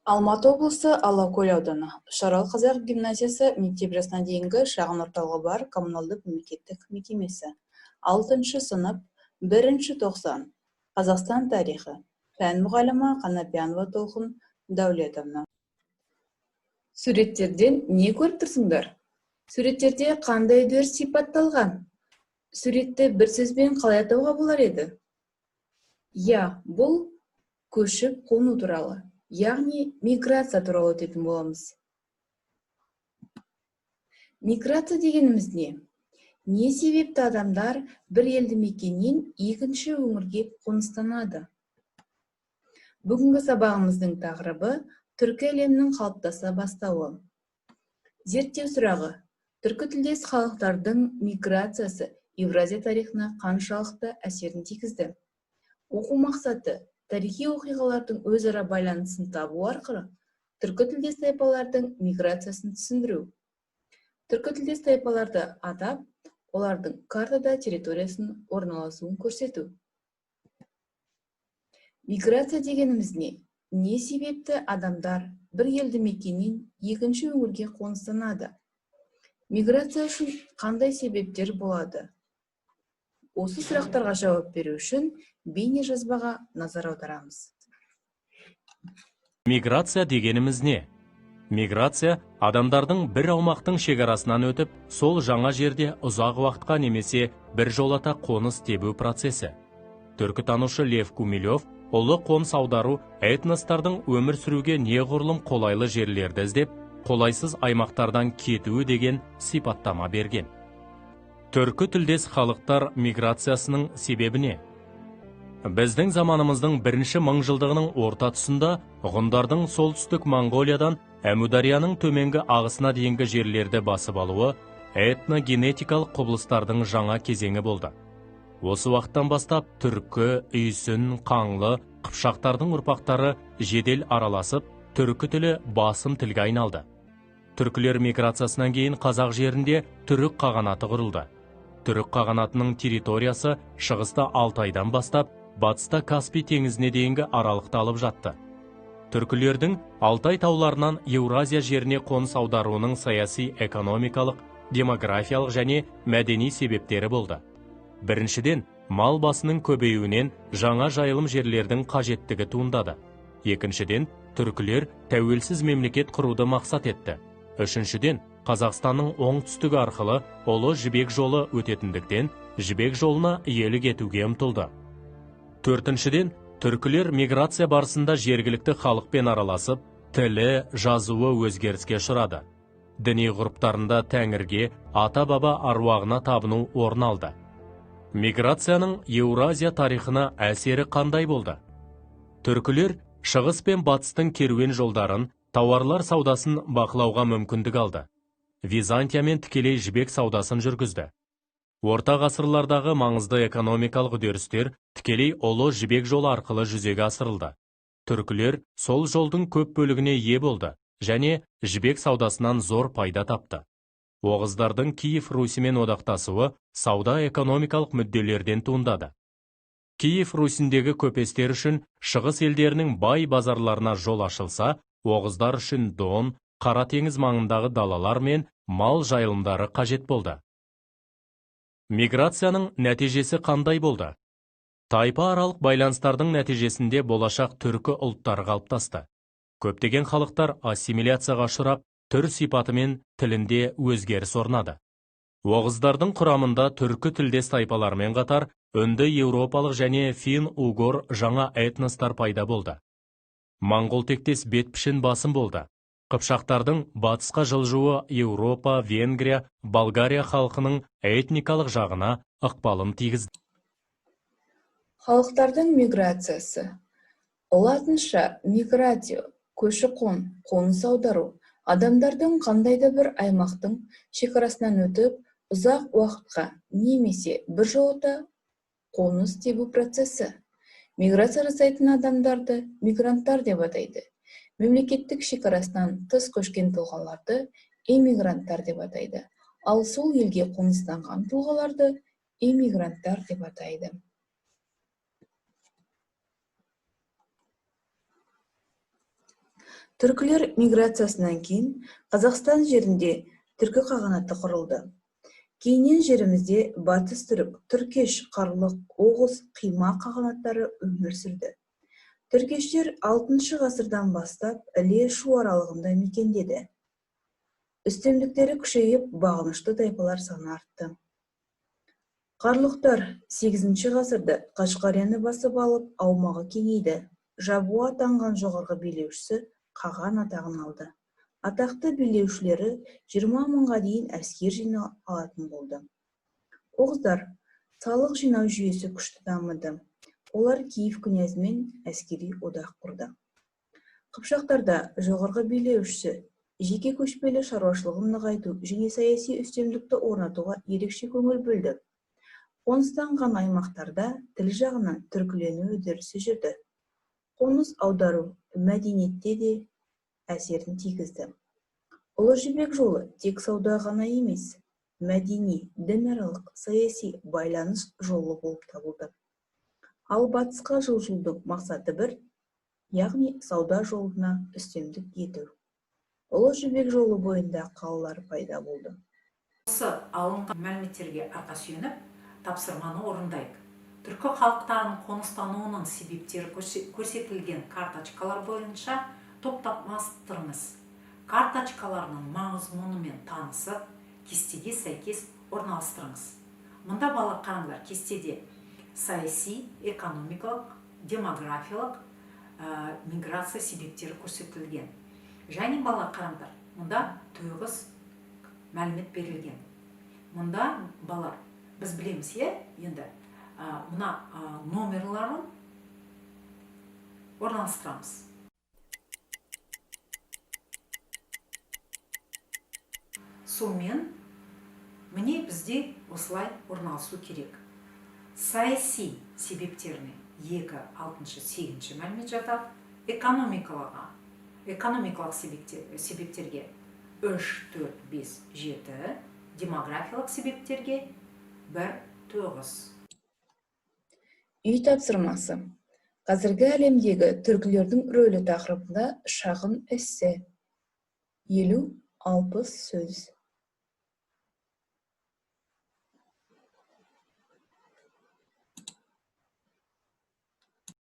Алматы облысы, Алакөл ауданы, Үшарал қазақ гимназиясы мектеп жасына дейінгі шағын орталығы бар коммуналдық мемлекеттік мекемесі. 6-сынып, 1-тоқсан. Қазақстан тарихы. Пән мұғалімі Қанапиянова Толқын Дәулетовна. Суреттерден не көріп тұрсыңдар? Суреттерде қандай үдеріс сипатталған? Суретті бір сөзбен қалай атауға болар еді? Иә, бұл көшіп қону туралы, яғни миграция туралы өтетін боламыз. Миграция дегеніміз не? Не себепті адамдар бір елді мекеннен екінші өңірге қоныстанады? Бүгінгі сабағымыздың тақырыбы түркі әлемінің қалыптаса бастауы. Зерттеу сұрағы: түркі тілдес халықтардың миграциясы Евразия тарихына қаншалықты әсерін тигізді? Оқу мақсаты: тарихи оқиғалардың өзара байланысын табу арқылы түркі тілдес тайпалардың миграциясын түсіндіру. Түркі тілдес тайпаларды атап, олардың картада территориясын орналасуын көрсету. Миграция дегеніміз не? Не себепті адамдар бір елді мекеннен екінші өңірге қоныстанады? Миграция үшін қандай себептер болады? Осы сұрақтарға жауап беру үшін бейнежазбаға назар аударамыз. Миграция дегеніміз не? Миграция адамдардың бір аумақтың шекарасынан өтіп, сол жаңа жерде ұзақ уақытқа немесе бір жолата қоныс тебу процесі. Түркітанушы Лев Гумилев ұлы қоныс аудару этностардың өмір сүруге неғұрлым қолайлы жерлерді іздеп, қолайсыз аймақтардан кетуі деген сипаттама берген. Түркі тілдес халықтар миграциясының себебі не? Біздің заманымыздың бірінші мыңжылдығының орта тұсында ғұндардың солтүстік Моңғолиядан Әмударияның төменгі ағысына дейінгі жерлерді басып алуы этногенетикалық құбылыстардың жаңа кезеңі болды. Осы уақыттан бастап түркі, үйсін, қаңлы, қыпшақтардың ұрпақтары жедел араласып, түркі тілі басым тілге айналды. Түркілер миграциясынан кейін қазақ жерінде түрік қағанаты құрылды. Түрік қағанатының территориясы шығыста Алтайдан бастап, батыста Каспий теңізіне дейінгі аралықты алып жатты. Түркілердің Алтай тауларынан Еуразия жеріне қоныс аударуының саяси, экономикалық, демографиялық және мәдени себептері болды. Біріншіден, мал басының көбеюінен жаңа жайылым жерлердің қажеттігі туындады. Екіншіден, түркілер тәуелсіз мемлекет құруды мақсат етті. Үшіншіден, Қазақстанның оңтүстігі арқылы ұлы Жібек жолы өтетіндіктен Жібек жолына иелік етуге ұмтылды. Төртіншіден, түркілер миграция барысында жергілікті халықпен араласып, тілі, жазуы өзгеріске ұшырады. Діни ғұрыптарында тәңірге, ата-баба аруағына табыну орын алды. Миграцияның Еуразия тарихына әсері қандай болды? Түркілер шығыс пен батыстың керуен жолдарын, тауарлар саудасын бақылауға мүмкіндік алды. Византиямен тікелей жібек саудасын жүргізді. Орта ғасырлардағы маңызды экономикалық үдерістер тікелей ұлы жібек жолы арқылы жүзеге асырылды. Түркілер сол жолдың көп бөлігіне ие болды және жібек саудасынан зор пайда тапты. Оғыздардың Киев Русімен одақтасуы сауда экономикалық мүдделерден туындады. Киев Русіндегі көпестер үшін шығыс елдерінің бай базарларына жол ашылса, оғыздар үшін Дон, Қара теңіз маңындағы далалар мен мал жайылымдары қажет болды. Миграцияның нәтижесі қандай болды? Тайпа аралық байланыстардың нәтижесінде болашақ түркі ұлттары қалыптасты. Көптеген халықтар ассимиляцияға ұшырап, түр сипаты мен тілінде өзгеріс орнады. Оғыздардың құрамында түркі тілдес тайпалармен қатар үнді еуропалық және фин-угор жаңа этностар пайда болды. Моңғол тектес бет пішін басым болды. Қыпшақтардың батысқа жылжуы Еуропа, Венгрия, Болгария халқының этникалық жағына ықпалын тигізді. Халықтардың миграциясы. Латынша мигратио, көші-қон, қоныс аудару, адамдардың қандай да бір аймақтың шекарасынан өтіп, ұзақ уақытқа немесе біржолата қоныс тебу процесі. Миграция жасайтын адамдарды мигранттар деп атайды. Мемлекеттік шекарасынан тыс көшкен тұлғаларды эмигранттар деп атайды. Ал сол елге қоныстанған тұлғаларды эмигранттар деп атайды. Түркілер миграциясынан кейін Қазақстан жерінде түркі қағанаты құрылды. Кейіннен жерімізде батыс түрік, түркеш, қарлық, оғыз, қима қағанаттары өмір сүрді. Түркештер 6 ғасырдан бастап Іле-Шу аралығында мекендеді. Үстемдіктері күшейіп, бағынышты тайпалар саны артты. Қарлықтар 8 ғасырда Қашқарияны басып алып, аумағы кеңейді. Жабу атанған жоғарғы билеушісі қаған атағын алды. Атақты билеушілері 20 мыңға дейін әскер жинай алатын болды. Оғыздар салық жинау жүйесі күшті дамыды. Олар Киев князімен әскери одақ құрды. Қыпшақтарда жоғарғы билеушісі жеке көшпелі шаруашылығын нығайту және саяси үстемдікті орнатуға ерекше көңіл бөлді. Қоныстанған аймақтарда тіл жағынан түркілену үдерісі жүрді. Қоныс аудару мәдениетте де әсерін тигізді. Ұлы Жібек жолы тек сауда ғана емес, мәдени, дінаралық, саяси байланыс жолы болып табылды. Ал батысқа жылжудың мақсаты бір, яғни сауда жолына үстемдік ету. Ұлы Жібек жолы бойында қалалар пайда болды. Осы алынған мәліметтерге арқа сүйеніп, тапсырманы орындайық. Түркі халықтарының қоныстануының себептері көрсетілген карточкалар бойынша топтамастырыңыз. Карточкаларының мазмұнымен танысып, кестеге сәйкес орналастырыңыз. Мұнда бала қараңдар, кестеде саяси, экономикалық, демографиялық, миграция себептері көрсетілген. Және бала қараңдар, мұнда 9 мәлімет берілген. Мұнда балалар, біз білеміз, енді мына номерларын орналастырамыз. Сонымен, міне бізде осылай орналасу керек. Саяси себептеріне 2, 6, 8 мәлімет жатады. Экономикалық себептерге 3, 4, 5, 7, демографиялық себептерге 1, 9. Үй тапсырмасы. Қазіргі әлемдегі түркілердің рөлі тақырыбында шағын эссе. 50-60 сөз.